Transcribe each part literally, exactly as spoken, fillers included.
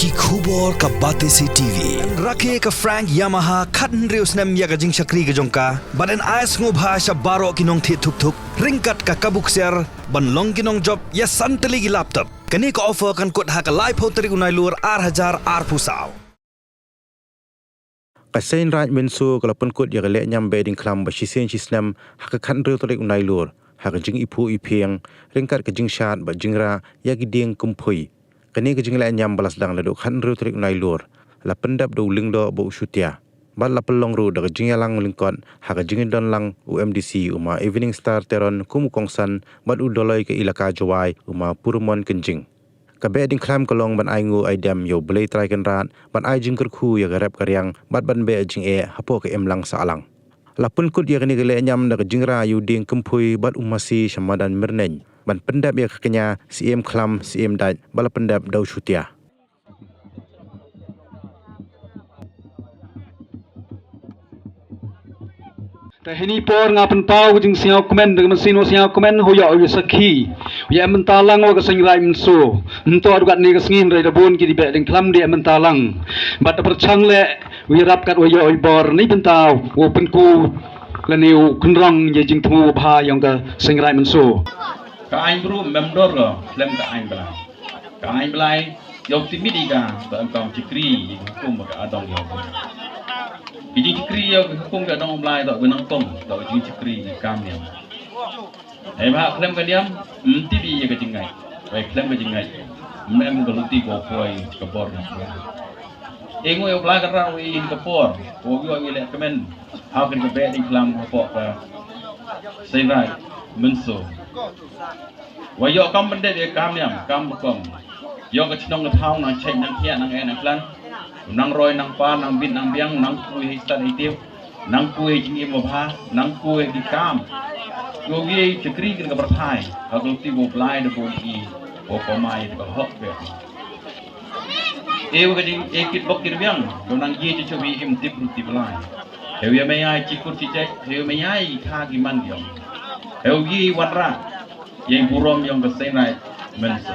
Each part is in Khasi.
Ki khubor ka Batesi T V. Rakhe ka Frank Yamaha khathynriew snem ïa ka jingshakri ka jong ka. Bad yn ai sngewbha sha baroh ki nongthied thuk thuk ryngkat ka kabu ksiar ban long ki nongjop ïa san tylli ki laptop. Kane ka offer kan kut ha ka laiphew tarik u Nailur ar hajar arphew saw. Ka Seiñ Raij Mynso ka la pynkut ïa ka lehñiam beh diengkhlam ba shisien shisnem ha ka khathynriew tarik u Nailur ha ka jingiphuh iphieng ryngkat ka jingshad bad jingrah ïa ki dieng kymphui. Kane ka jinglehñiam ba la sdang naduh khathynriew tarik u Nailur la pyndep da u Lyngdoh bad u Shutia. Bad la pynlong ruh da ka jingïalang lyngkot ha ka jingdon lang u M D C u ma Evening Star Teron kum u kongsan bad u Dolloi ka Elaka Jowai u ma Puromon Kynjing. Ka beh diengkhlam ka long ban ai nguh ai dem ïa u Blei Trai Kynrad, ban ai jingkyrkhu ïa ka rep ka riang bad ban beh jingeh hapoh ka imlang sahlang. La pynkut ïa kane ka lehñiam da ka jingrah ïa u dieng kymphui bad u masi sha madan Myrneng ban pyndep ïa ka kñia Syiem Khlam Syiem Dait ba la pyndep da u Shutia. Te ha kane ka por nga pynpaw ka jingsngewkmen da ka mynsiem sngewkmen, ho ïoh u sakhi u ïa mynta lang wa ka Seiñ Raij Mynso. Mynta ruh katne ka sngi hynrei da bun ki dei beh diengkhlam dei mynta lang. Bad da pyrshang leh u ïarap kat wa ïoh u bor ne pynpaw u pynku lane u kynrong ïa jingthmu bha ïong ka Seiñ Raij Mynso. Ka aiñ bru mem dor ka khlem ka aiñ Blai. Ka aiñ Blai ïoh timit ïa ka ba em kam chikri ïa ka hukum ka adong ïa ka. Ki jingchikri ïa ka hukum ka adong Blai da ka nangkong da ka jingchikri ïa ka kam ïa. Hei ba khlem ka niam, ym tip ïa ka jingngeit. Wei khlem ka jingngeit, ym em ka luti ko poi ka bor. Ïa ngoi Blai ka rang ïa ka por, ko ïoh ïa leh kmen. Ha kane ka beh diengkhlam hapoh ka Seiñ Raij Mynso. Wa ïoh kam pyndep ïa kam niam, kam rukom. Ïoh ka chnong ka thaw nang chait nang khiah nang eh nang klan. Nang roi nang par nang bit nang biang nang kui hei stad hei tip. Nang kui hei jingim wa bha, nang kui hei ki kam. Ïoh ïa chakri kane ka pyrthai. Ha ka luti wa Blai da bun i wa kamai da ka hok beh. Ew ka ding e kit bok kit biang, do nang ye chuchu bi im tip ruti Blai. Ew ye me ai chikur chichek, ew me ai kha ki man yong. Ew ye wanra, ye burom yong ka Seiñ Raij Mynso.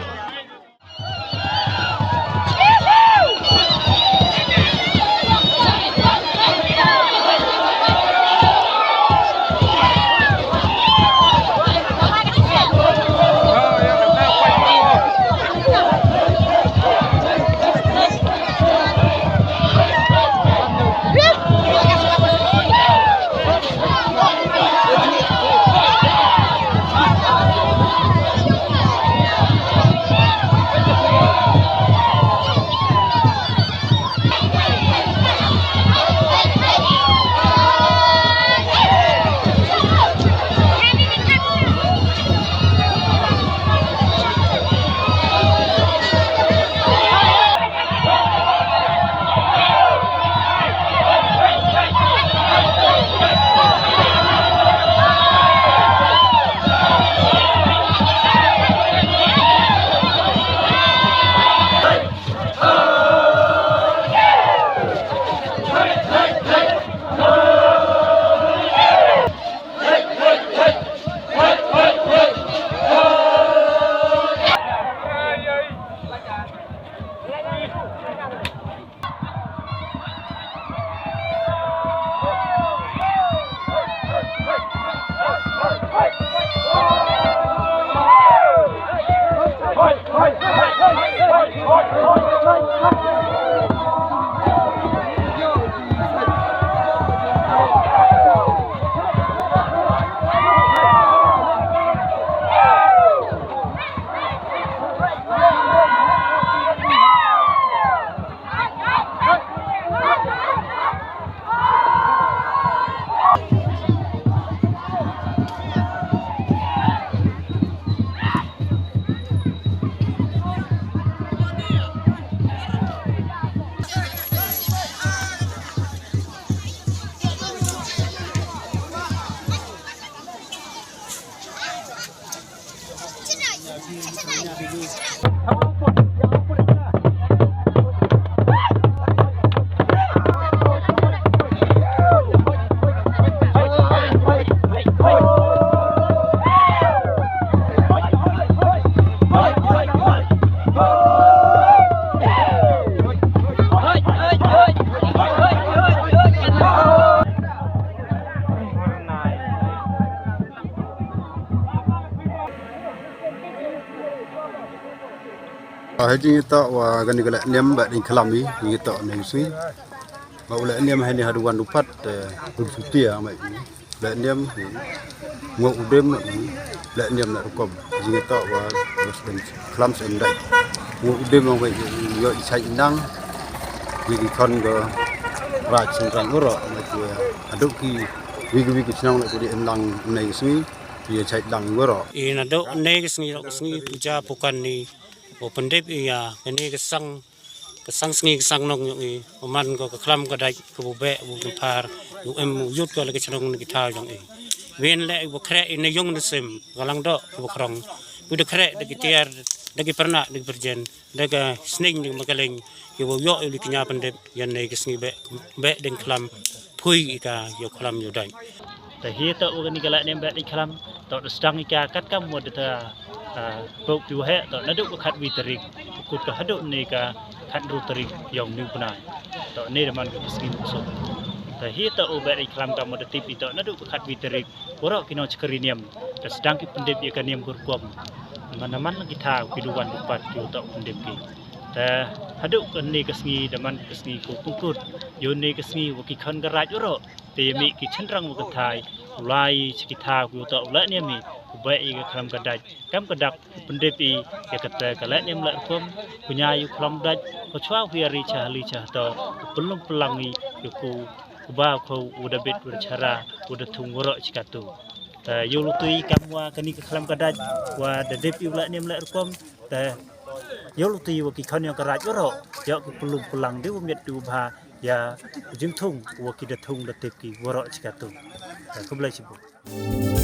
Ka jingïatoh wa kani ka lehniam Behdeiñkhlam hi, jingïatoh ne sngi. Ba u lehniam hani haduh wan u pat, eh, u sutia mai. Lehniam hi. Ngo u dem hi. Lehniam la rukom. Jingïatoh wa Behdeiñkhlam Syiemdait. Ngo u dem wa ïoh i chait i nang. Ïa ki khon ka raj seng rang uro. Mai tu ya. Haduh ki wi ki wi ki chnong la tu di em lang ne sngi. Ïa chait lang uro. I naduh ne sngi, sngi puja pukan ni. U pyndep ïa kane ka sang, ka sang sngi ka sang nong jong i, u man ko ka khlam ka dait, ka bu beh, bu kynphar, u em u yut ko la ka chnong na ki thaw jong i. Wen leh u ba khreh i na yung na sem, ka lang doh, ka bu khrong. U da khreh da ki tiar, da ki pyrnah, da ki pyrjen, da ka sneng, da ka makaleng, ki bu yoh i li kñia pyndep, ïa ne ka sngi Beh, Behdeiñkhlam, phui i ka ïa u khlam ïa u dait. Te hi to u kani ka lehniam Behdeiñkhlam, to da sdang i ka kat kam mo da ta, ah, pok pi waheh, to naduh ka khatwi tarik, kut ka haduh ne ka khatynru tarik yong ni u bnai. To ne da man ka sngi Muksu. Te hi to u Behdeiñkhlam kam mo da tip i to naduh ka khatwi tarik, waroh ki nongshakri niam, da sdang ki pyndep ïa ka niam ka rukom. Man man la ki thaw ki duwan dupat ki u to pyndep ki. Te haduh kani ka sngi da man ka sngi ko pungkut. Ïa ne ka sngi wa ki khon ka raj uro. Te ïa mih ki chynrang wa ka thai. U lai cha ki thaw ki u to u lehniam hi. U beh ïa ka khlam ka dait. Kam ka dak u pyndep i ïa kata ka lehniam lehrukom. Ku ñia ïa u khlam dait. Ko chwa u hiari cha hali cha hato. U pynlong pynlang i ïa ku, ku ba ko u da bit u da chara u da thung waroh chi katu. Te ïa u lutui kam wa kani ka khlam ka dait. Wa da dep i u lehniam lehrukom. Te ïa u lutui wa ki khon yong ka raj waroh, ïa ki pynlong pynlang di u miet di u bha, ïa u jingthung wa ki da thung da tip ki waroh chi katu. Te khublei shibun.